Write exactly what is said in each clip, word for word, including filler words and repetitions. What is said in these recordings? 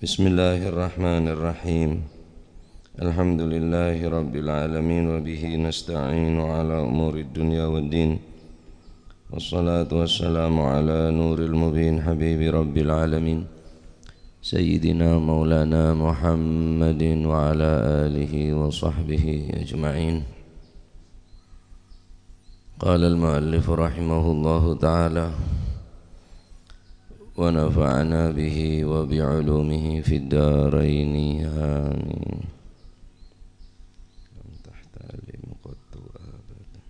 بسم الله الرحمن الرحيم. الحمد لله رب العالمين، وبه نستعين على أمور الدنيا والدين. والصلاة والسلام على نور المبين حبيب رب العالمين، سيدنا مولانا محمد وعلى آله وصحبه أجمعين. قال المؤلف رحمه الله تعالى: ونفعنا به وبعلومه في الدارين، آمين. لم تحتال قط أبدا.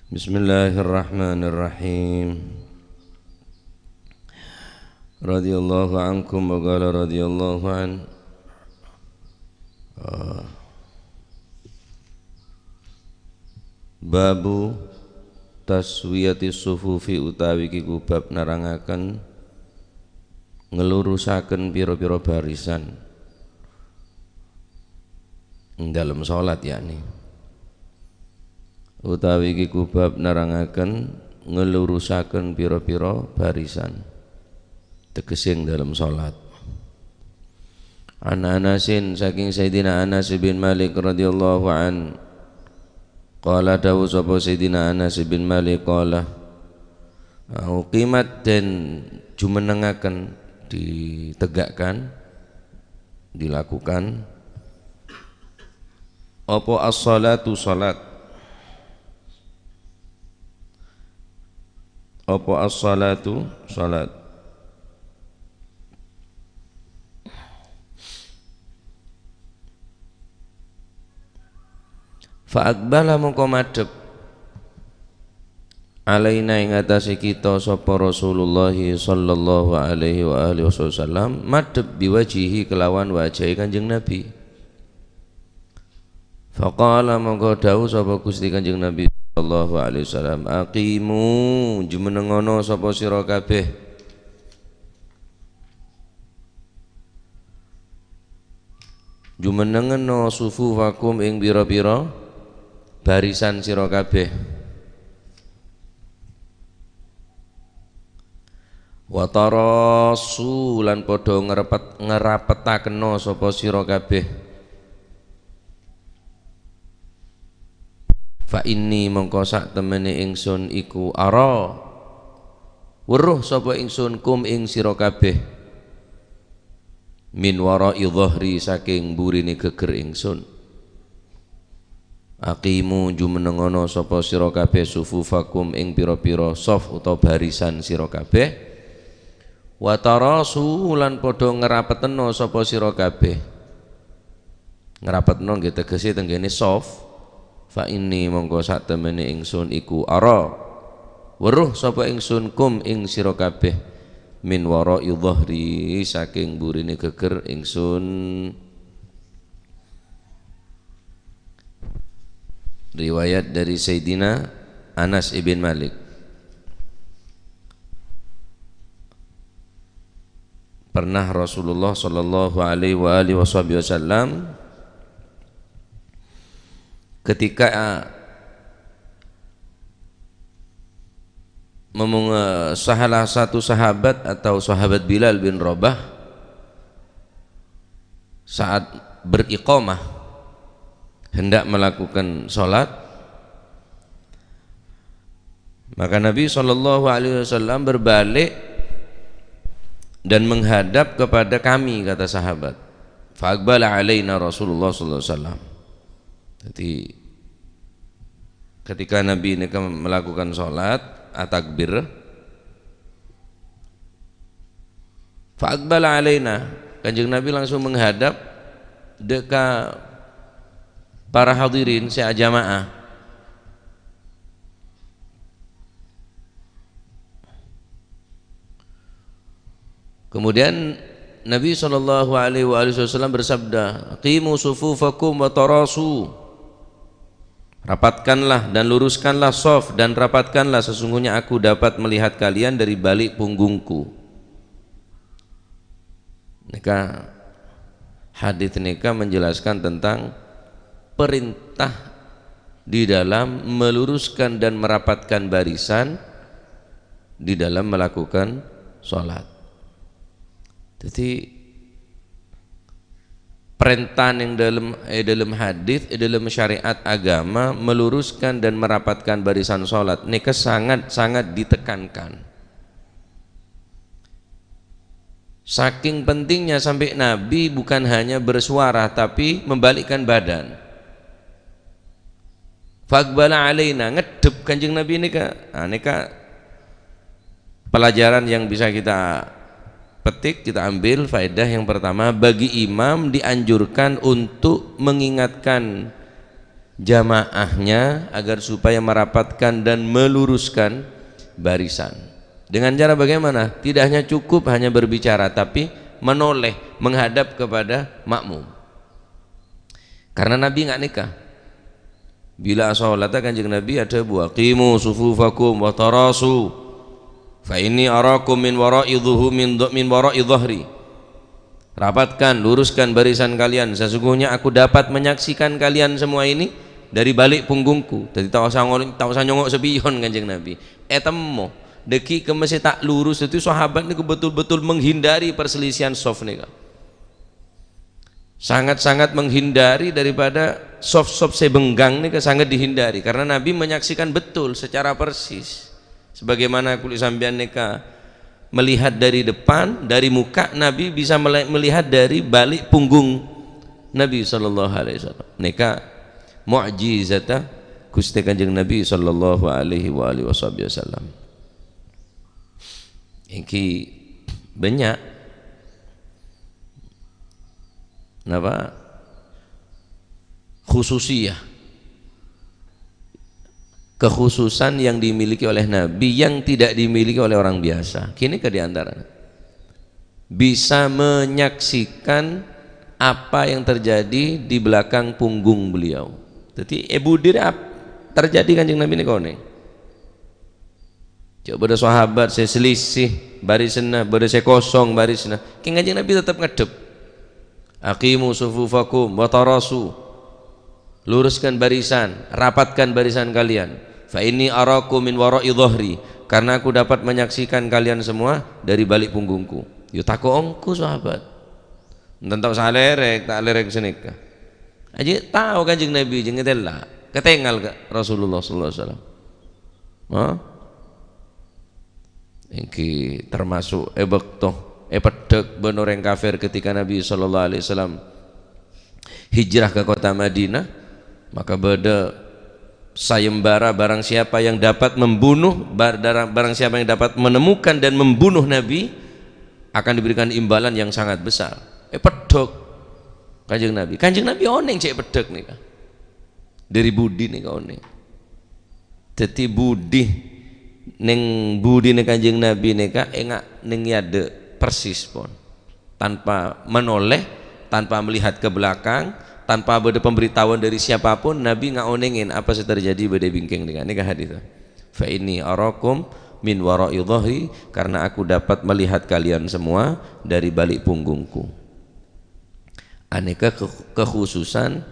Bismillahirrahmanirrahim. Radhiyallahu ankum wa qala radhiyallahu an. Ah. Babu taswiyati sufufi, utawi kiku bab nerangaken ngelurusaken pira-pira barisan ing dalem salat, yakni. Utawi kiku bab nerangaken ngelurusaken pira-pira barisan, tegese ing dalem salat. An Anasin, saking Sayyidina Anas bin Malik radhiyallahu an, qala, dawuh sapa Sayyidina Anas bin Malik, qala, uqimat, den jumennengaken, ditegakkan, dilakukan, apa as-salatu, salat. Apa as-salatu, salat. Fa aqbala, mongko madhep, alaina, ing atase kita, sapa Rasulullah sallallahu alaihi wa alihi wasallam, madhep biwajhihi, kelawan wajahe Kanjeng Nabi. Faqala, mongko dawuh sapa Gusti Kanjeng Nabi sallallahu alaihi wasallam, "Aqimu, jumennengono sapa sira kabeh. Jumennengono sufufakum, ing pira-pira barisan sira kabeh." "Wa tarasu, lan padha ngerepet-, ngerapetakeno sapa sira kabeh. Fa inni, mongko sak temene ingsun iku ara, weruh sapa ingsun kum ing sira kabeh, min wara'i dhahri, saking mburine geger ingsun." "Aqimu, jumennengono sapa sira kabeh sufufakum, ing pira-pira saf utawa barisan sira kabeh. Wa tarasu, lan padha ngrapeteno sapa sira kabeh." Ngrapeteno nggih tegese tenggene saf. "Fa inni, mongko sak temene ingsun iku ara, weruh sapa ingsun kum ing sira kabeh, min wara'i dhahri, saking mburine geger ingsun." Riwayat dari Sayyidina Anas ibn Malik. Pernah Rasulullah sallallahu alaihi wa alihi washabihi wasallam ketika memung-, salah satu sahabat atau sahabat Bilal bin Rabah saat beriqamah, hendak melakukan salat, maka Nabi sallallahu alaihi wasallam berbalik dan menghadap kepada kami, kata sahabat. "Fa aqbala alaina Rasulullah sallallahu alaihi wasallam." Jadi, ketika Nabi ini ke-, melakukan salat, atakbir, "Fa aqbala alaina," Kanjeng Nabi langsung menghadap deka para hadirin se ajamaah. Kemudian Nabi sallallahu alaihi wa alihi wasallam bersabda, "Aqimu sufufakum wa tarasu." "Rapatkanlah dan luruskanlah saf dan rapatkanlah, sesungguhnya aku dapat melihat kalian dari balik punggungku." Nèka, hadis nèka menjelaskan tentang perintah di dalam meluruskan dan merapatkan barisan di dalam melakukan sholat. Jadi, perintah yang dalam, eh, dalam hadis, eh, dalam syariat agama, meluruskan dan merapatkan barisan sholat nèka sangat-sangat ditekankan. Saking pentingnya sampai Nabi bukan hanya bersuara, tapi membalikkan badan. "Faqbala alaina," ngedhep Kanjeng Nabi nèka. Nah, nèka pelajaran yang bisa kita petik, kita ambil faedah. Yang pertama, bagi imam dianjurkan untuk mengingatkan jamaahnya agar supaya merapatkan dan meluruskan barisan. Dengan cara bagaimana? Tidak hanya cukup hanya berbicara, tapi menoleh, menghadap kepada makmum. Karena Nabi nga' nèka. Bilâ asolata Kanjeng Nabi adhâbu, "Aqimu sufufakum wa tarasu, fa inni arakum min wara'i dhuhu-, min dha-, min wara'i dhahri." "Rapatkan, luruskan barisan kalian. Sesungguhnya aku dapat menyaksikan kalian semua ini dari balik punggungku." Jadi, ta' osa ngol-, ta' osa nyongo' sapiyon Kanjeng Nabi. Ètemmo. Dhâggi' kemma sè ta' lurus, jadi sahabat nèko betul-betul menghindari perselisihan saf nèka. Sangat-sangat menghindari daripada saf-saf sè benggang nèka sangat dihindari, karena Nabi menyaksikan betul secara persis. Sebagaimana kulâ sampèyan nèka melihat dari depan, dari muka, Nabi bisa mele-, melihat dari balik punggung Nabi sallallahu alaihi wasallam. Nèka mu'jizata Ghustè Kanjeng Nabi sallallahu alaihi wa alihi wasallam. Èngghi bânnya'. Napa? Khususiyah. Kekhususan yang dimiliki oleh Nabi yang tidak dimiliki oleh orang biasa. Kènè' ka di antara. Bisa menyaksikan apa yang terjadi di belakang punggung beliau. Jadi, è budi rè ap-, terjadi Kanjeng Nabi nèko nè. Jhâ' bâdâ sahabat sè selisih barisanna, bâdâ sè kosong barisanna. Kèng Kanjeng Nabi tetep ngedhep. "Aqimu sufufakum wa tarasu." Luruskan barisan, rapatkan barisan kalian. "Fa inni arakum min wara'i dhahri." Karena aku dapat menyaksikan kalian semua dari balik punggungku. Yo tako' ongghu sahabat. Enten tao salèrèk, ta' lèrèk sanèka. Ajjhâ' tao Kanjeng Nabi, jhâ' ngatèla'. Katèngal ka Rasulullah sallallahu alaihi wasallam. Hah? Èngghi termasuk è bâkto èpeddhâk bân orèng kafir ketika Nabi sallallahu alaihi wasallam hijrah ke kota Madinah, maka bâdâ sayembara, barang siapa yang dapat membunuh, bar-, dara-, barang siapa yang dapat menemukan dan membunuh Nabi, akan diberikan imbalan yang sangat besar. Èpeddhâk Kanjeng Nabi. Kanjeng Nabi onèng jhâ' èpeddhâk nèka. Dhâri budi nèka onèng. Dhâddhi budi, neng budina Kanjeng Nabi nèka enga' neng è adâ' persis pon. Tanpa menoleh, tanpa melihat ke belakang, tanpa bâdâ pemberitahuan dari siapapun, Nabi nga' onèngè apa sè terjadi bâdâ è bingkèng nèka. Nèka hadis. "Fa inni arakum min wara'i dhahri," karena aku dapat melihat kalian semua dari balik punggungku. Anèka ke-, kekhususan,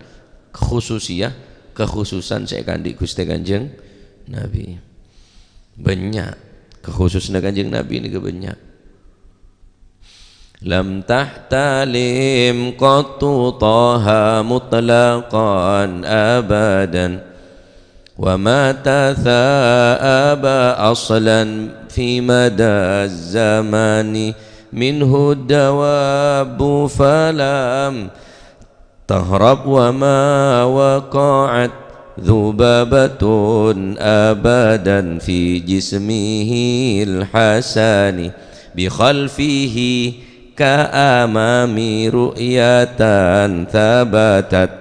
khususiyah, kekhususan sè èkaandi' Ghustè Kanjeng Nabi. Bânnya' kekhususna Kanjeng Nabi nèka bânnya'. "Lam tahtalim qattu Taha mutlaqan abadan. Wa ma tatha'aba aslan fi mada zamani. Minhu dawabbu falam tahrab wa ma waqa'at dzubabatun abadan fi jismihil hasani. Bi khalfihi ka amami ru'yatan thabatat.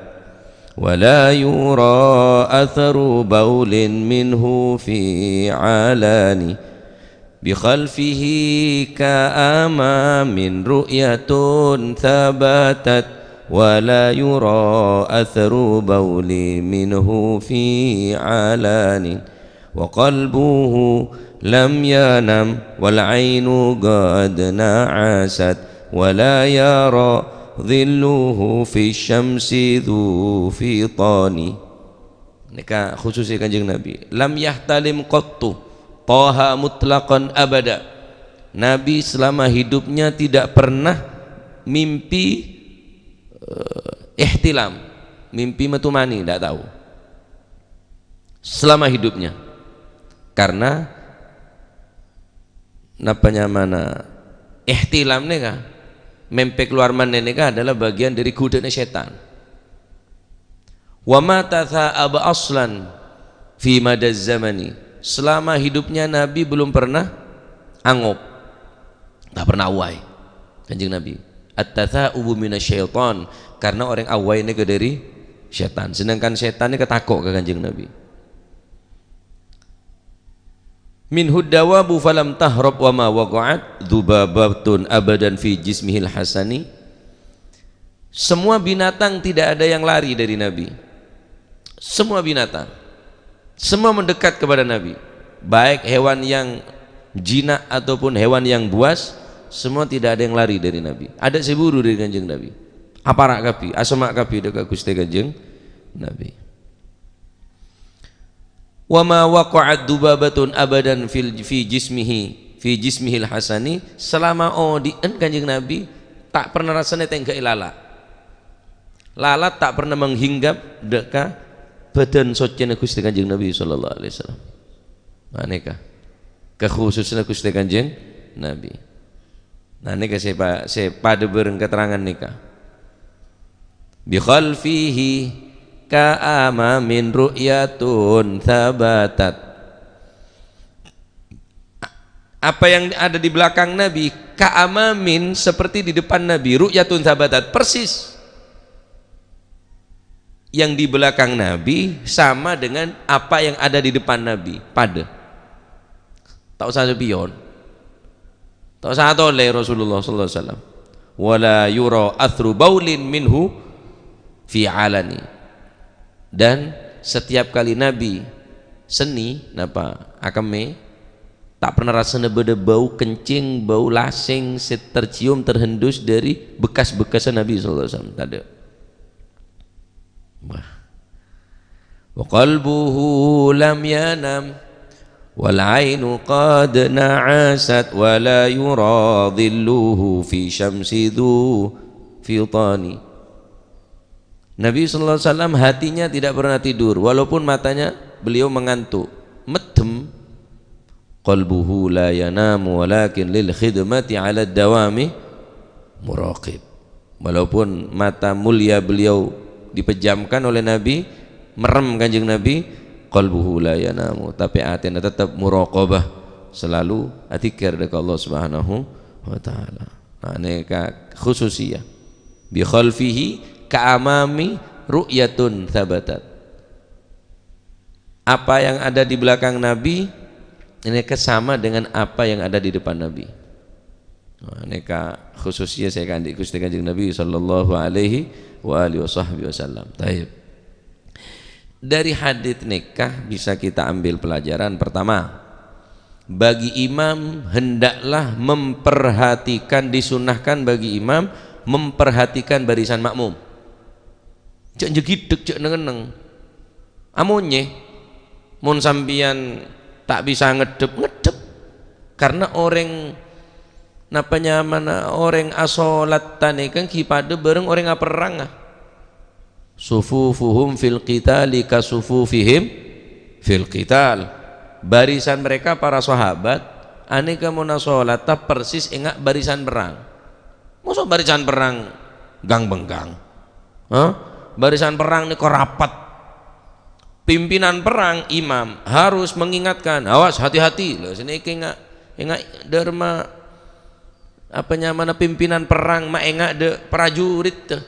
Wa la yura atharu baulin minhu fi alani. بخلفه كأمام رؤية ثبتت، ولا يرى أثر بول منه في علن، وقلبه لم ينم والعين قد نعست، ولا يرى ظله في الشمس ذو فطان. Nèka khususè Kanjeng Nabi. Lam yahtalim qattu Taha mutlaqan abada. Nabi selama hidupnya tidak pernah mimpi, eh, ihtilam, mimpi metu mani, ndak tahu. Selama hidupnya. Karena napa nyamana ihtilam nèka, mèmpè keluar mani nèka adalah bagian dari godaan setan. Wa ma tatha'aba aslan fi madaz zamani. Selama hidupnya Nabi belum pernah angop. Tak pernah awai. Kanjeng Nabi. At-tatha'ubu minasyaitan. Karena orang awai ini ke dari setan. Sedangkan setan ini ketakut ke Kanjeng Nabi. Minhud dawabu falam tahrab wa ma waqa'at dzubabatun abadan fi jismihil hasani. Semua binatang tidak ada yang lari dari Nabi. Semua binatang. Semua mendekat kepada Nabi. Baik hewan yang jinak ataupun hewan yang buas, semua tidak ada yang lari dari Nabi. Ada sè buru dari Kanjeng Nabi. Apara' kabbhi, asoma' kabbhi dâ' ka Ghustè Kanjeng Nabi. Wa ma waqa'at dzubabatun abadan fil, fi jismihi, fi jismihil hasani, selama odi'en Kanjeng Nabi ta' pernah rassana ètèngghâ'è lala'. Lalat ta' pernah menghinggap dâ' ka bhâdhân soccèna Ghustè Kanjeng Nabi sallallahu alaihi wasallam. Nah, nèka kakhususna Ghustè Kanjeng Nabi. Nah, nèka sè pa-, sè padâ bhâreng katerrangan nèka. Bi khalfihi ka amamin ru'yatun tsabatat. Apa yang ada di belakang Nabi, ka amamin, seperti di depan Nabi, ru'yatun tsabatat, persis. Yang di belakang Nabi sama dengan apa yang ada di depan Nabi, padâ. Ta' osa sapiyon. Ta' osa atolè Rasulullah sallallahu alaihi wasallam. "Wa la yura athru baulin minhu fi alani." Dan setiap kali Nabi seni, napa, akemmè, ta' pernah rassana bâdâ bâu kencing, bâu lasèng sè tercium, terhembus dari bekas-bekasnya Nabi sallallahu alaihi wasallam. Tadâ'. Wah. "Wa qalbuhu lam yanam, wal ainu qad na'asat, wa la yura dhilluhu fi syamsi dhu fitani." Nabi sallallahu alaihi wasallam hatinya tidak pernah tidur, walaupun matanya beliau mengantuk. Meddhem, "Qalbuhu la yanamu, walakin lil khidmati 'ala dawami muraqib." Walaupun mata mulia beliau dipejamkan oleh Nabi, merem Kanjeng Nabi, "Qalbuhu la yanamu," tapè atèna tetep muraqabah, selalu adzikir dâ' ka Allah Subhanahu wa Ta'ala. Nah, nèka khususiyah. "Bi khalfihi ka amami ru'yatun tsabatat." Apa yang ada di belakang Nabi, ini sama dengan apa yang ada di depan Nabi. Nah, nèka khususiyah sè èkaandi' Ghustè Kanjeng Nabi sallallahu alaihi wa alihi wa sahbihi wasallam. Taib. Dari hadits nèka bisa kita ambil pelajaran. Pertama, bagi imam hendaklah memperhatikan, disunnahkan bagi imam memperhatikan barisan makmum. Jhâ' jhâghidhek, jhâ' neng-enneng. Amonyè, mon sampèyan ta' bisa ngeddhep, ngeddhep. Karna orèng, napa nyamana, orèng asolat tanèka ghi' padâ bhâreng orèng aperrang, ah. "Sufufuhum fil qitali ka sufufihim fil qital." Barisan mereka para sahabat, anèka mon asolat, ta' persis enga' barisan perrang. Mosok barisan perrang gang-benggang? Hah? Barisan perrang nèka rapet. Pimpinan perrang, imam, harus mengingatkan, "Awas, hati-hati." Lho, sanèka enga', enga' dârma, apa nyamana, pimpinan perrang, ma' enga' dâ' prajurit, tè.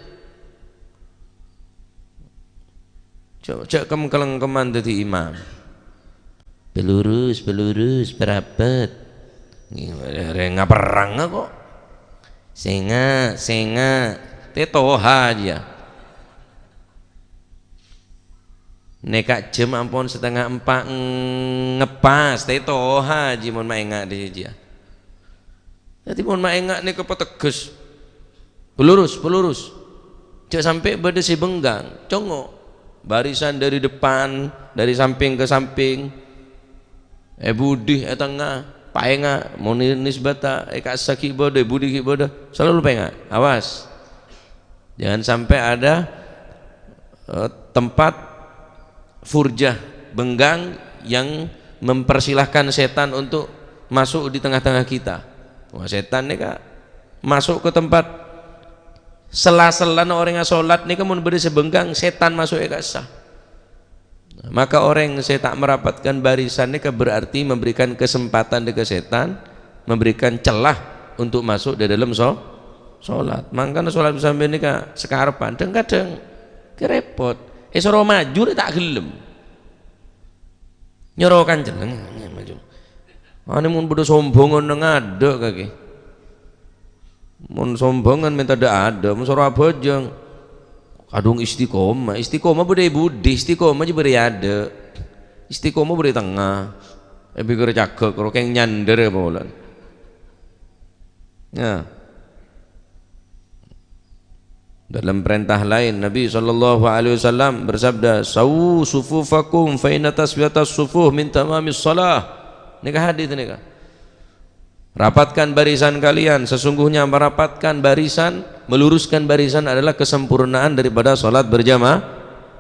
Jhâ', jhâ' kem-, kelengkeman dhâddhi imam. Pelurus, pelurus, perapet. Rèng aperrang kok. Sènga', sènga'. Tè toha jiyâ. Nèka jhâm ampon satengnga empa' ngepas, tè toha jiyâ mon maènga' dhi jiyâ. Dhâddhi mon maènga' nèka pategghes. Pelurus, pelurus. Jhâ' sampè' bâdâ sè benggang, congngo'. Barisan dâri depan, dâri samping ka samping. È budi, è tengnga, paènga', mon nisbata, è ka'issa ghi' bâdâ, è budi ghi' bâdâ, salalu paènga'. Awas. Jangan sampai ada, eh, tempat furjah, benggang yang mempersilahkan setan untuk masuk di tengah-tengah kita. Wah, setan nèka masuk ke tempat sela-selana orèng asholat nèka, mon bâdâ sè benggang, setan masuk è ka'issa. Maka orèng sè ta' merapatkan barisan nèka berarti memberikan kesempatan dâ' ka setan, memberikan celah untuk masuk dâ' dâlem so-, sholat. Mangkana sholat sampèyan nèka sakarebbhân, dhâng-kadhâng kè repot. Èsoro maju rè ta' ghellem. Nyoro kancèn, maju. Anè mon bâdâ sombhângan neng adâ' kakè. Mon sombhângan mènta dâ'-adâ', mon soro abhâjâng. Kadhung istiqomah, istiqomah bâdâ è budi, istiqomah jiyâ bâdâ è adâ'. Istiqomah bâdâ è tengnga. È bhâghâr cagak, ro kèng nyandâr polana. Nah. Dalam perintah lain, Nabi sallallahu alaihi wasallam bersabda, "Sawwu sufufakum fa inna taswiyatas sufuf min tamamis shalah." Nèka hadis nèka. "Rapatkan barisan kalian, sesungguhnya merapatkan barisan, meluruskan barisan adalah kesempurnaan daripada sholat berjamaah."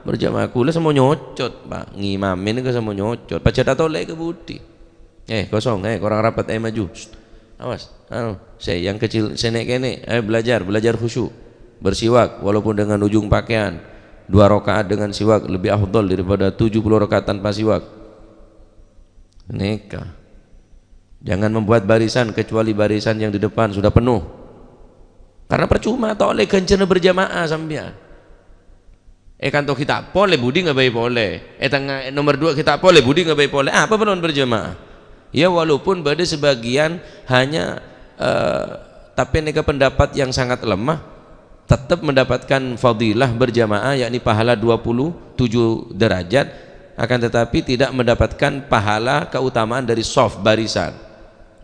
Berjamaah. Kaulâ samo nyocot, Pak. Ngimami nèka samo nyocot. Pajhât atolè ka budi. Eh, kosong, eh, korang rapat, eh, maju. Shh. Awas, anu, sè yang kecil, sè nèk-kènèk, eh, belajar, belajar khusyuk. Bersiwak, walaupun dengan ujung pakaian. Dua rakaat dengan siwak lebih afdal daripada tujuh puluh rakaat tanpa siwak. Nèka. Jangan membuat barisan kecuali barisan yang di depan sudah penuh. Karena percuma, ta' ollè ghânjhârânna berjamaah sampèyan. È kanto ghi' ta' polè, budi ngabai polè. È tengnga, è nomer dua ghi' ta' polè, budi ngabai polè. Apa perlu berjamaah? Ya, walaupun bâdâ sebagian hanya, eh, tapè nèka pendapat yang sangat lemah, tetap mendapatkan fadilah berjamaah, yakni pahala dua puluh tujuh derajat, akan tetapi tidak mendapatkan pahala keutamaan dari shaf, barisan.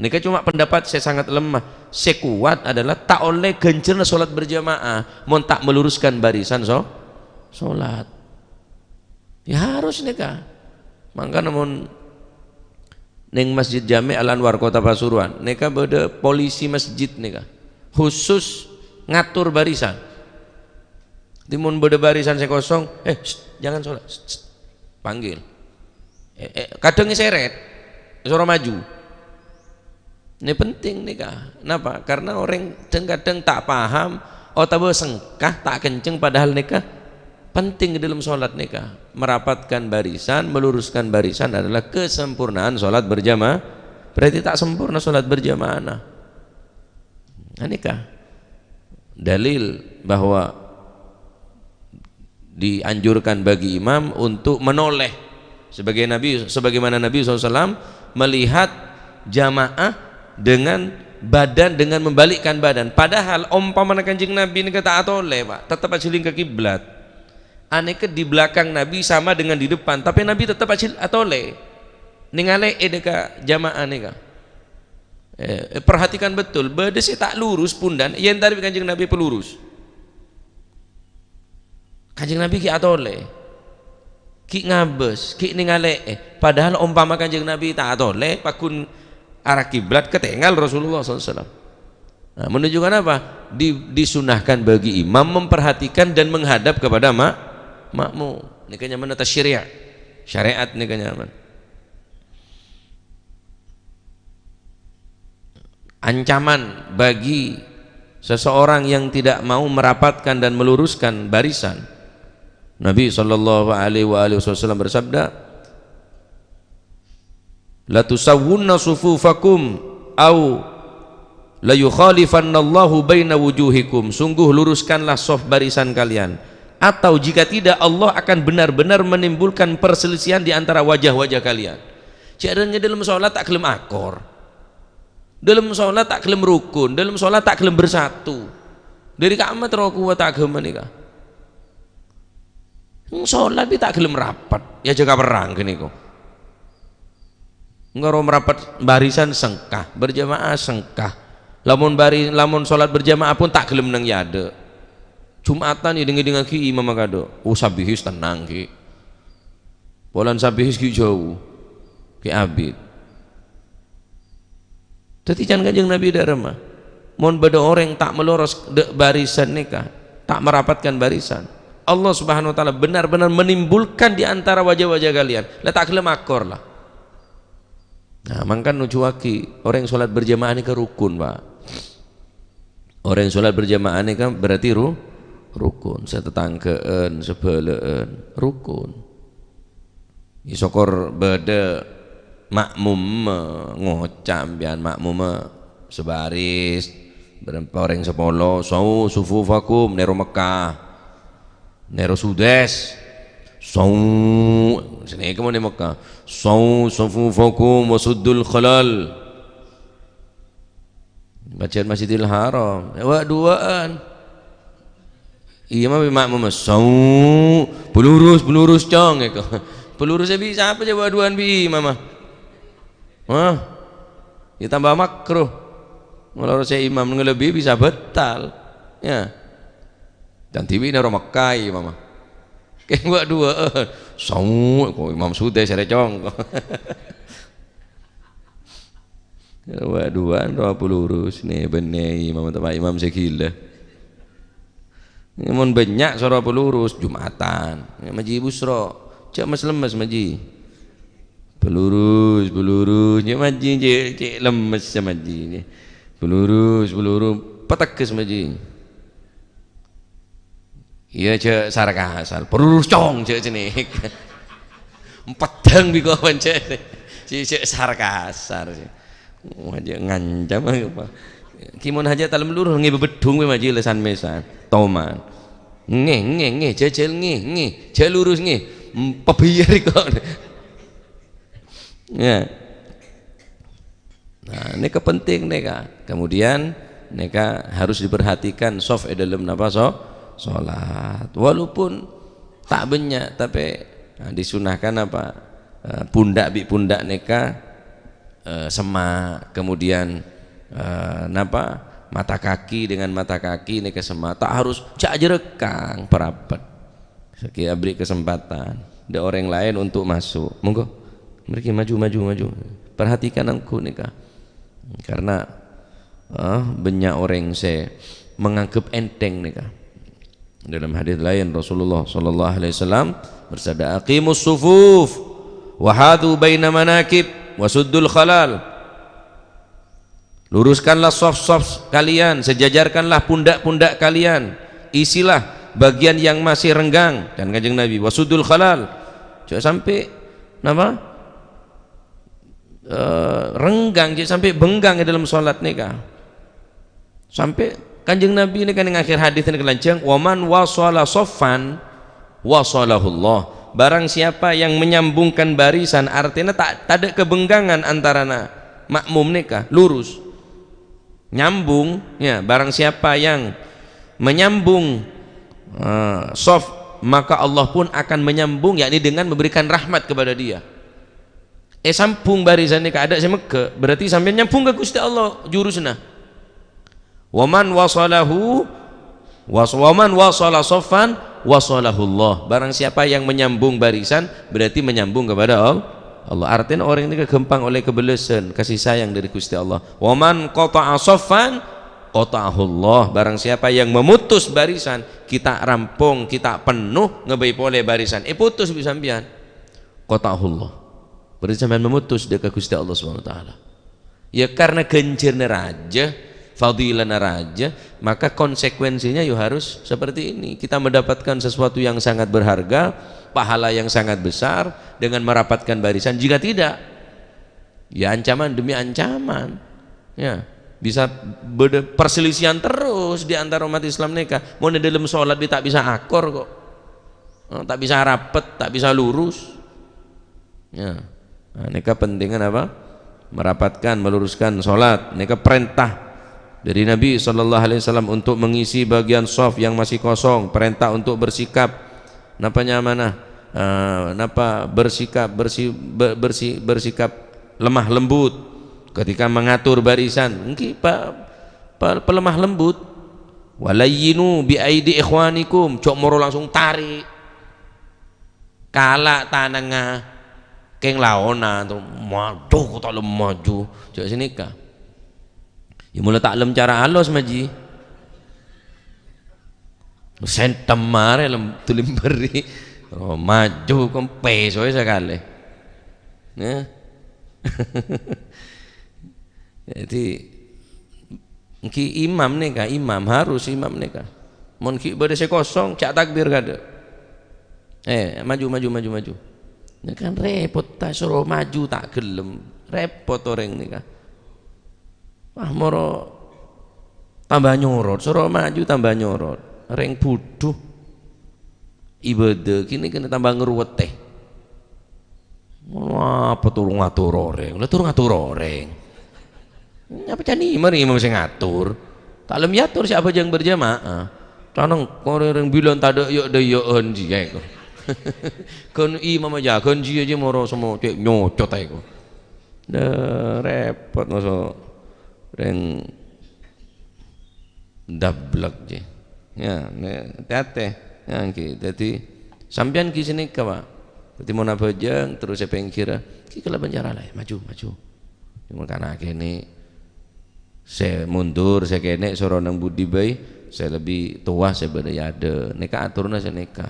Nèka coma pendapat sè sangat lemah. Sè kowat adalah ta' ollè ghânjhârânna sholat berjamaah mon ta' meluruskan barisan so-, sholat. Ya harus nèka. Mangkana mon neng Masjid Jami' Al-Anwar Kota Pasuruan, nèka bâdâ polisi masjid nèka. Khusus ngatur barisan. Dhâddhi mon bâdâ barisan sè kosong, "Eh, shh, jangan sholat. Shh, shh." Panggil. Eh, eh, kadhâng èsèrèt, èsoro maju. Ini penting nèka. Napa? Karena orèng dhâng-kadhâng ta' paham otabâ sengka, ta' kenceng, padahal nèka penting di dalam sholat nèka. Merapatkan barisan, meluruskan barisan adalah kesempurnaan sholat berjamaah. Berarti ta' sempurna sholat berjamaah. Nah, nèka dalil bahwa dianjurkan bagi imam untuk menoleh. Sebagai Nabi, sebagaimana Nabi sallallahu alaihi wasallam melihat jamaah dengan badan, dengan membalikkan badan. Padahal ompamana Kanjeng Nabi nèka ta' atolè, Pak, tetep ajhâling ka kiblat. Anèka di belakang Nabi sama dengan di depan, tapè Nabi tetep ajhâl-, atolè. Nèngalè'è dâ' ka jamaah nèka. Eh, perhatikan betul, bâdâ sè ta' lurus pundhân, èyentarè bi' Kanjeng Nabi pelurus. Kanjeng Nabi ghi' atolè, ghi' ngabâs, ghi' nèngalè'è. Padahal ompama Kanjeng Nabi ta' atolè, pagghun arah kiblat, katèngal Rasulullah sallallahu alaihi wasallam. Nah, menunjukkan apa? Di-, disunahkan bagi imam memperhatikan dan menghadap kepada ma-, makmum. Nèka nyamana tasyri'. Syariat nèka nyamana. Ancaman bagi seseorang yang tidak mau merapatkan dan meluruskan barisan. Nabi sallallahu alaihi wa alihi wasallam bersabda, "La tusawwunna sufufakum au la yukhalifannallahu baina wujuhikum." Sungguh luruskanlah saf barisan kalian, atau jika tidak, Allah akan benar-benar menimbulkan perselisihan di antara wajah-wajah kalian. Jhâ' rèng è dâlem sholat ta' ghellem akor. Dâlem sholat ta' ghellem rukun, dâlem sholat ta' ghellem bersatu. Dâri ka'emma terro kowat aghâma nèka. Sholat bi' ta' ghellem rapet, ya jâgâ perrang ghânèka. Ngaro merapet barisan sengka, berjamaah sengka. Lamun bari-, lamun sholat berjamaah pun ta' ghellem neng è adâ'. Jumatan ya ding-ngèdingngaghi imam kado. Oh, sabihis tenang, ghi. Polana sabihis ghi' jhâu, ghi' abit. Dhâddhi can Kanjeng Nabi dâ' remma, mon bâdâ orèng ta' maloros dâ' barisan nèka, ta' merapatkan barisan, Allah Subhanahu wa Ta'ala benar-benar menimbulkan di antara wajah-wajah kalian, la ta' ghellem akor la. Nah, mangkana nojhuwâghi orèng sholat berjamaah nèka rukun, Pak. Orèng sholat berjamaah nèka berarti ru-, rukun. Satetangghâ'ân, sabhâlâ'ân, rukun. Èsokor bâdâ makmum, ngoca' sampèyan makmum sabaris, bârâmpa orèng sapolo, "Sawu sufufakum," nèro Mekkah. Nèro Sudes. "Sawu," sanèka mon è Mekkah. "Sawu sufufakum wa suddul khalal." Pajhât Masjidil Haram. Wa' duwâ'ân. Iyâ, ma' bi' makmum, "Sawu, bulurus, bulurus, cong," èko. Bulurus è bi' sapa jâ wa' duwâ'ân bi' imam, ah? Hah? Ya tambah makruh. Maloros è imam ngalebbi bisa batal. Ya. Dan dhibi' nèro Mekkah imam, ah. Kèng wa' duwâ'ân. "Sawu," ko Imam Sudes arè cong. Wa' duwâ'ân rowa bulurus, nè, bânnè imam, tempat imam sè ghilâ. Mon bânnya' soro bulurus, Jumatan. Ya, maji busro. Jhâ' mes-lemmes maji. Bulurus, bulurus, jhâ' maji, cè', cè' lemmes sè maji. Bulurus, bulurus, pategghes maji. Iyâ, jhâ' sar-kasar. Bulurus cong, jhâ' cenèk. Empedhâng bi' ko pancèn. Jhâ', jhâ' sar-kasar. Wah, jhâ' ngancam apa. Ki mon hajât talem lurus ngè bebedhung bi' maji lesan mesan. Toman. Ngè, ngè, ngè, jhâjhâl ngè, ngè. Jhâ' lurus ngè. Em, pabiyar kok. Ya. Nah, nèka penting nèka. Kemudian nèka harus diperhatikan soft è dâlem napa so-, sholat. Walaupun ta' bânnya', tapè, nah, disunahkan apa? Eh, pundhâk bi' pundhâk nèka, eh, semma', kemudian, eh, napa? Mata kaki dengan mata kaki nèka semma'. Ta' harus jhâ' jhârâkang, parapet. Sakèng abri' kesempatan dâ' orèng laèn untuk masuk. Monggo. Mriki maju, maju, maju. Perhatikan engko' nèka. Karena, eh, bânnya' orèng sè menganggap enteng nèka. Dalam hadis lain, Rasulullah sallallahu alaihi wasallam bersabda, "Aqimus sufuf, wa hadhu baina manakib, wa suddul khalal." Luruskanlah saf-saf kalian, sejajarkanlah pundak-pundak kalian, isilah bagian yang masih renggang, dan Kanjeng Nabi, "Wasudul khalal." Jhâ' sampè', napa? Eh, renggang, jhâ' sampè' benggang è dâlem sholat nèka. Sampè' Kanjeng Nabi nèka neng akhir hadis nèka lanjhâng, "Wa man wasala saffan, wasalahullah." Barang siapa yang menyambungkan barisan, artèna ta', tadâ' kabenggangan antarana makmum nèka, lurus. Nyambung, ya, barang siapa yang menyambung, eh, saf, maka Allah pun akan menyambung, yakni dengan memberikan rahmat kepada dia. Èsambung barisan nèka adâ' sè megghâ', berarti sampèyan nyambung ka Ghustè Allah jurusna. "Wa man wasalahu, was-, wa man wasala saffan, wasalahullah." Barang siapa yang menyambung barisan, berarti menyambung kepada Al-, Allah. Artèna orèng nèka ghâmpang ollè kabellâsân, kasih sayang dâri Ghustè Allah. "Wa man qata'a saffan, qata'ahullah." Barang siapa yang memutus barisan, ghi' ta' rampong, ghi' ta' penno, ngabây polè barisan, èputus bi' sampèyan, qata'ahullah. Berarti sampèyan memutus dâ' ka Ghustè Allah Subhanahu wa Ta'ala. Ya, karena ghânjhârna rajâ, fadilana rajâ, maka konsekuensinya ya harus seperti ini. Kita mendapatkan sesuatu yang sangat berharga, pahala yang sangat besar dengan merapatkan barisan. Jika tidak, ya ancaman demi ancaman. Ya, bisa bâdâ perselisihan terus di antara umat Islam nèka. Mon è dâlem sholat bi' ta' bisa akor kok. Eh, ta' bisa rapet, ta' bisa lurus. Ya. Nah, nèka pentingnga napa? merapatkan, meluruskan salat. Nèka perintah dari Nabi sallallahu alaihi wasallam untuk mengisi bagian shaf yang masih kosong, perintah untuk bersikap, napa nyamana, eh, napa bersikap, bersi-, be-, bersi-, bersikap lemah lembut ketika mengatur barisan. Èngghi pa-, pa-, palemah lembut. "Walayyinu bi aidi ikhwanikum," jhâ' moro langsung tarè'. Kala' tanangnga kèng laona, to, maju, kok ta' lem maju. Jhâ' sanèka. Ya, mula ta' lem cara alus, Maji. Sentem marè lem, tulim beri. Oh, maju, kempes wae sakalè. Nah. Jadi, èngghi imam nèka, imam, harus imam nèka. Mon ghi' bâdâ sè kosong, jhâ' takbir kaadâ'. Eh, maju, maju, maju, maju. Nah, kan repot, ta' soro maju ta' gelem. Repot orèng nèka. Wah, moro tambah nyorot, soro maju tambah nyorot. Rèng budhu. Ibadah gini kènè tambah ngruwètè. Ngono apa toro' ngatur orèng? Lah toro' ngatur orèng. Nyapa ca'na imam, imam sè ngatur. Ta' lem yator sè abhâjâng berjamaah. Tanang orèng-orèng bilân tadâ' yâ'-dâyâ'ân jiyâ kok. Ghân imam ajâ, ghân jiyâ jiyâ moro semmo cè' nyocot aè kok. Dah repot maso' rèng dablek jiyâ. Ya, nè, tè-atè. Ya, èngghi. Dâddhi, sampèyan ghi' sanèka, Pak. Dâddhi, mon abhâjâng, terros sè pèngghirrâ, ghi' kalabân cara laèn. Maju, maju. Coma kana' kènè', sè mundur, sè kènè', soro nang budi bhâi, sè lebbi towa, sè bâdâ è adâ'. Nèka atorra sanèka.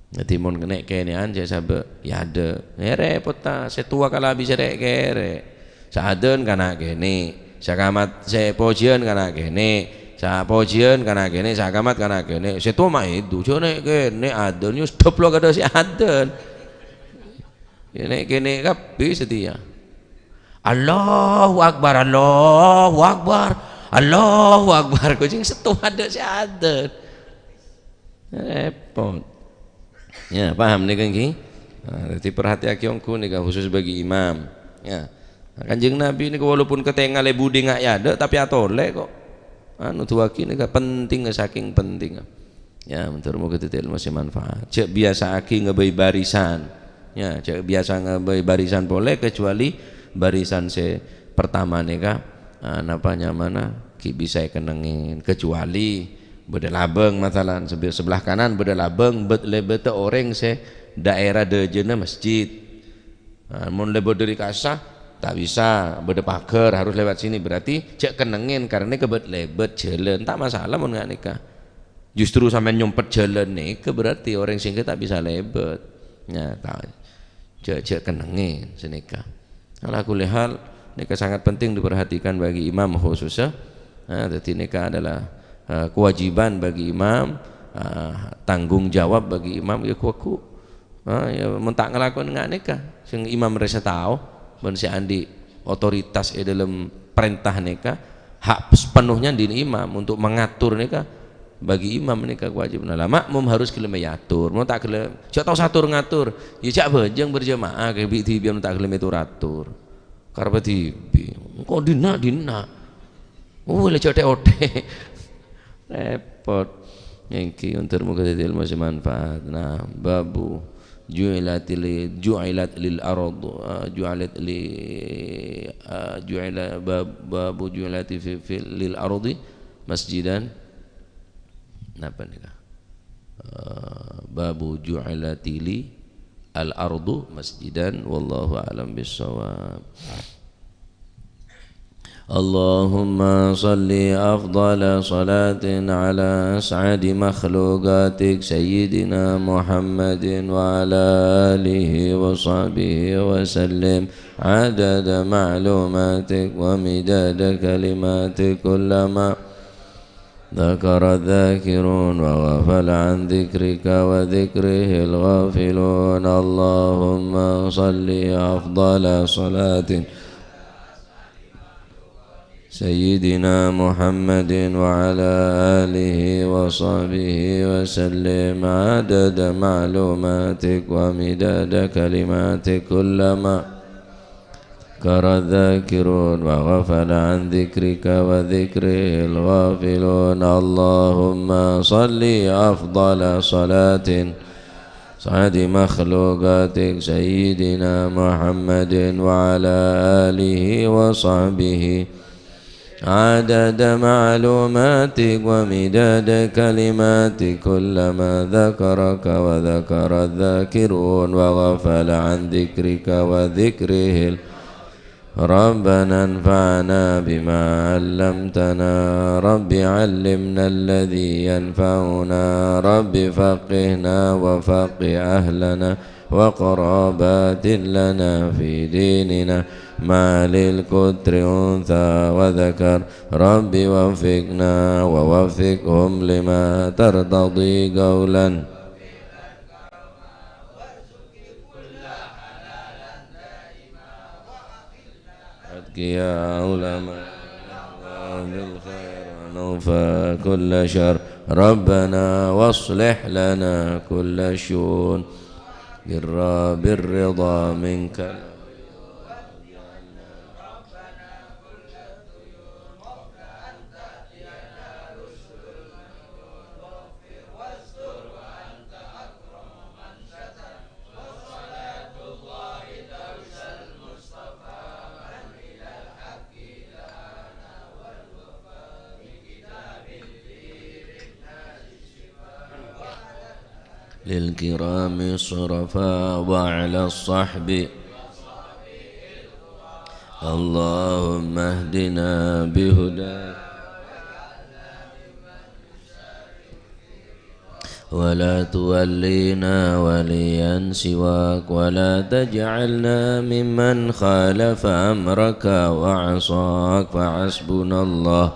Dâddhi, mon kènè'-kènè'an sè sabâ' è adâ'. Eh, repot, ta'? Sè towa kala bisa rè'-kèrè'. Sè adâ'ân kana' kènè'. Sè akamat, sè pojiyân kana' kènè'. Sè pojiyân kana' kènè', sè akamat kana' kènè'. Sè towa ma' èdu. Jhâ' nè'-kènè' adâ'ân, yus dâplok kaadâ' sè adâ'ân. Yâ, nè'-kènè' kabbhi satèya. Allahu Akbar, Allahu Akbar, Allahu Akbar. Kocèng sè towa adâ' sè adâ'ân. Repot. Ya, paham nèka, èngghi? Nah, dâddhi, perhatèyaghi ongghu nèka, khusus bagi imam. Ya. Nah, Kanjeng Nabi nèka walaupun katèngalè budi nga' è adâ', tapè atolè kok. Anu, duwâghi nèka penting, sakèng penting. Ya, moghâ-moghâ dâddhi èlmo sè manfaat. Jhâ' biyasa'aghi ngabây barisan. Ya, jhâ' biyasa ngabây barisan polè, kecuali barisan sè pertama nèka, ah, napa nyamana, ghi' bisa èkennengngè. Kecuali bâdâ labâng, masalan, sebe-, sebelah kanan bâdâ labâng, bât-, lèbâdhâ orèng sè daerah dâjâna masjid. Nah, mon lèbât dâri kassa, ta' bisa, bâdâ paghâr, harus lewat sini. Berarti jhâ' kennengngè, karena kebât-, lèbât jhâlân. Ta' masalah mon nga' nèka. Justru sampèyan nyompet jhâlân nèka berarti orèng sè ta' bisa lèbât. Nah, ta-, jhâ', jhâ' kennengngè sanèka. Ala kulli hal, nèka sangat penting diperhatikan bagi imam khususnya. Nah, dâddhi nèka adalah, eh, kewajiban bagi imam, eh, tanggung jawab bagi imam, ya, ghu-, ghu-, Ah, ya, mon ta' ngalakonè nga' nèka, sè imam rèya sè tao, bân sè andi' otoritas è dâlem parènta nèka, hak sepenuhnya andi' imam untuk mengatur nèka, bagi imam nèka kewajibna. Lah, makmum harus ghellem èyator. Mon ta' ghellem, jhâ' tao sator ngator. Ya, jhâ' bhâjâng berjamaah, kaè bi'-dhibi' mon ta' ghellem ètor-ator. Kareppa dhibi'. Engko' dinna', dinna'. Oh, la jhâ' thè-othè. Repot. Èngghi, moghâ-moghâ dâddhi èlmo sè manfaat. Nah, babu ju'ilat li, ju'ilat lil ard, ah, ju'ilat li, ah, ju'ila bab-, babu ju'ilati fi, fi lil ardi masjidan. Napa nèka? Ah, babu ju'ilati li al ardu masjidan. Wallahu a'lam bissawab. اللهم صل أفضل صلاة على أسعد مخلوقاتك سيدنا محمد وعلى آله وصحبه وسلم عدد معلوماتك ومداد كلماتك كلما ذكر الذاكرون وغفل عن ذكرك وذكره الغافلون. اللهم صل أفضل صلاة سيدنا محمد وعلى آله وصحبه وسلم عدد معلوماتك ومداد كلماتك كلما ذكر الذاكرون وغفل عن ذكرك وذكره الغافلون. اللهم صل أفضل صلاة سعد مخلوقاتك سيدنا محمد وعلى آله وصحبه عدد معلوماتك ومداد كلماتك، كلما ذكرك وذكر الذاكرون وغفل عن ذكرك وذكره ال-، ربنا انفعنا بما علمتنا، رب علمنا الذي ينفعنا، رب فقهنا وفقه أهلنا وقرابات لنا في ديننا، مع للكتر أنثى وذكر، رب وفقنا ووفقهم لما ترتضي قولا. أتقياء علماء بالخير ونوفى كل شر. ربنا واصلح لنا كل شؤون. بالر-، بالرضا منك. للكرام الشرفاء وعلى الصحب. اللهم اهدنا بهداك ولا تولنا وليا سواك ولا تجعلنا ممن خالف أمرك وعصاك. فحسبنا الله.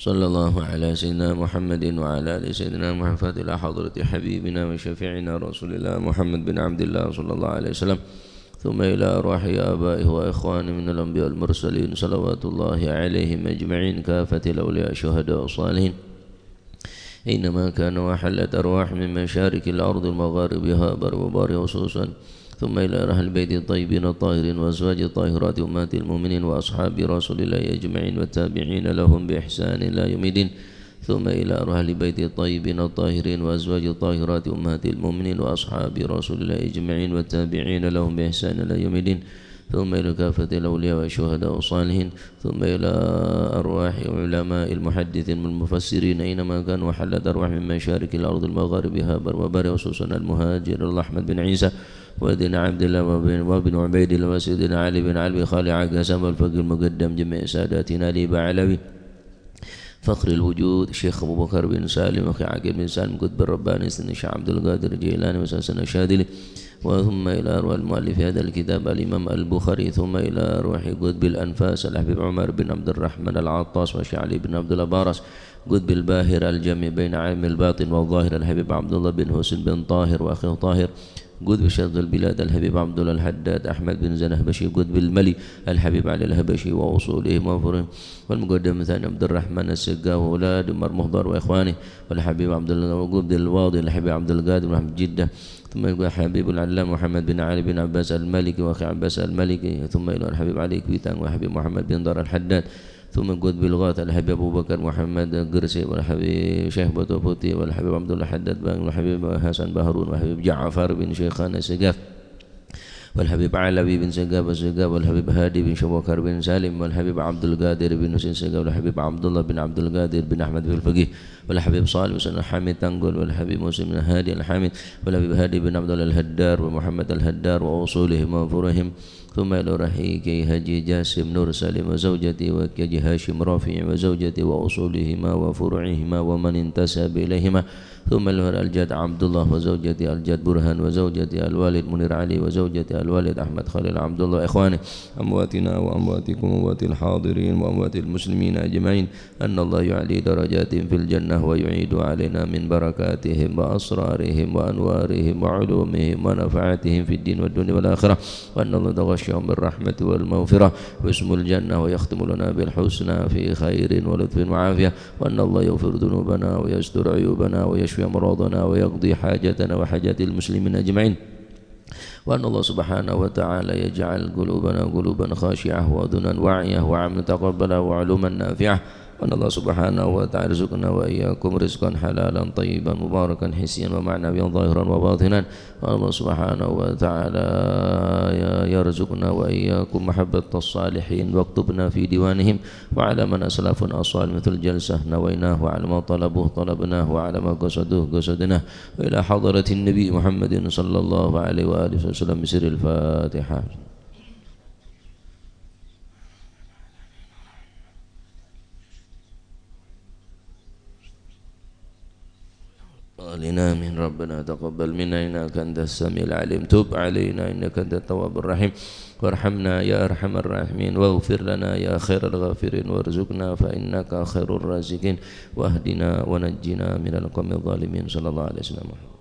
صلى الله على سيدنا محمد وعلى آل سيدنا محمد. فاتحة إلى حضرة حبيبنا وشفيعنا رسول الله محمد بن عبد الله صلى الله عليه وسلم. ثم إلى أرواح آبائه وإخوانه من الأنبياء والمرسلين صلوات الله عليهم أجمعين، كافة الأولياء الشهداء الصالحين، أينما كانوا وحلت أرواح من مشارق الأرض ومغاربها بر وبر خصوصا، ثم إلى أهل البيت الطيبين الطاهرين وأزواج الطاهرات أمهات المؤمنين وأصحاب رسول الله أجمعين والتابعين لهم بإحسان إلى يوم الدين، ثم إلى أرواح أهل البيت الطيبين الطاهرين وأزواج الطاهرات أمهات المؤمنين وأصحاب رسول الله أجمعين والتابعين لهم بإحسان إلى يوم الدين، ثم إلى كافة الأولياء والشهداء والصالحين، ثم إلى أرواح علماء المحدثين والمفسرين أينما كانوا وحلت أرواح من مشارق الأرض المغاربها بر وبر، خصوصا المهاجر أحمد بن عيسى وابن عبد الله وابن، وابن عبيد الله وسيدنا علي بن علوي خالع قسم والفقيه المقدم جميع ساداتنا علي بعلوي فخر الوجود الشيخ أبو بكر بن سالم وأخي عقيل بن سالم قطب الرباني سيدنا الشيخ عبد القادر الجيلاني وسلسلة الشاذلي، وثم إلى أرواح المؤلف هذا الكتاب الإمام البخاري، ثم إلى أرواح قطب الأنفاس الحبيب عمر بن عبد الرحمن العطاس والشيخ علي بن عبد الله باراس، قطب الباهر الجامع بين عالم الباطن والظاهر الحبيب عبد الله بن حسين بن طاهر وأخيه طاهر، قطب شرق البلاد الحبيب عبد الله الحداد أحمد بن زنهبشي، قطب الملي الحبيب علي الحبشي وأصولهم وفروعهم، والمقدم الثاني عبد الرحمن السقاف وأولاد عمر مخضر وإخوانه، والحبيب عبد الله، وقطب الواضي الحبيب عبد القادر محمد جدة، ثم يقول الحبيب العلامة محمد بن علي بن عباس المالكي وأخي عباس المالكي، ثم إلى الحبيب علي كويتان والحبيب محمد بن دار الحداد، ثم قطب الغوث الحبيب أبو بكر محمد قرسي والحبيب شيخ بطوفوتي والحبيب عبد الله حداد بان والحبيب حسن بهرون والحبيب جعفر بن شيخان السقاف والحبيب علوي بن سقاف السقاف والحبيب هادي بن شبوكر بن سالم والحبيب عبد القادر بن حسين السقاف والحبيب عبد الله بن عبد القادر بن أحمد الفقيه والحبيب صالح بن حميد تنقل والحبيب مسلم بن هادي الحامد والحبيب هادي بن عبد الله الهدار ومحمد الهدار وأصولهم وفروعهم، ثم إلى روح كي حاجي جاسم نور سالم وزوجته وكي حاجي هاشم رافع وزوجته وأصولهما وفروعهما ومن انتسب إليهما، ثم إلى روح الجد عبد الله وزوجته الجد برهان وزوجته الوالد منير علي وزوجته الوالد أحمد خليل عبد الله وإخوانه، أمواتنا وأمواتكم وأموات الحاضرين وأموات المسلمين أجمعين، أن الله يعلي درجاتهم في الجنة ويعيد علينا من بركاتهم وأسرارهم وأنوارهم وعلومهم ونفعاتهم في الدين والدنيا والآخرة، وأن الله يتغشاهم بالرحمة والمغفرة ويسكنهم الجنة ويختم لنا بالحسنى في خير ولطف وعافية، وأن الله يغفر ذنوبنا ويستر عيوبنا ويشفع يشفي مرضانا ويقضي حاجاتنا وحاجات المسلمين أجمعين. وأن الله سبحانه وتعالى يجعل قلوبنا قلوبا خاشعة وأذنا واعية وعملا متقبلا وعلوما نافعة. وأن الله سبحانه وتعالى يرزقنا وإياكم رزقا حلالا طيبا مباركا حسيا ومعنويا ظاهرا وباطنا. وأن الله سبحانه وتعالى يرزقنا وإياكم محبة الصالحين واكتبنا في ديوانهم وعلى من أسلفنا الصالح مثل الجلسة نويناه وعلى ما طلبوه طلبناه وعلى ما قصدوه قصدناه. وإلى حضرة النبي محمد صلى الله عليه وآله وسلم بسر الفاتحة. علينا من ربنا تقبل منا إنك أنت السميع العليم. تب علينا إنك أنت التواب الرحيم. وارحمنا يا أرحم الراحمين. واغفر لنا يا خير الغافرين. وارزقنا فإنك خير الرازقين. واهدنا ونجنا من القوم الظالمين. صلى الله عليه وسلم.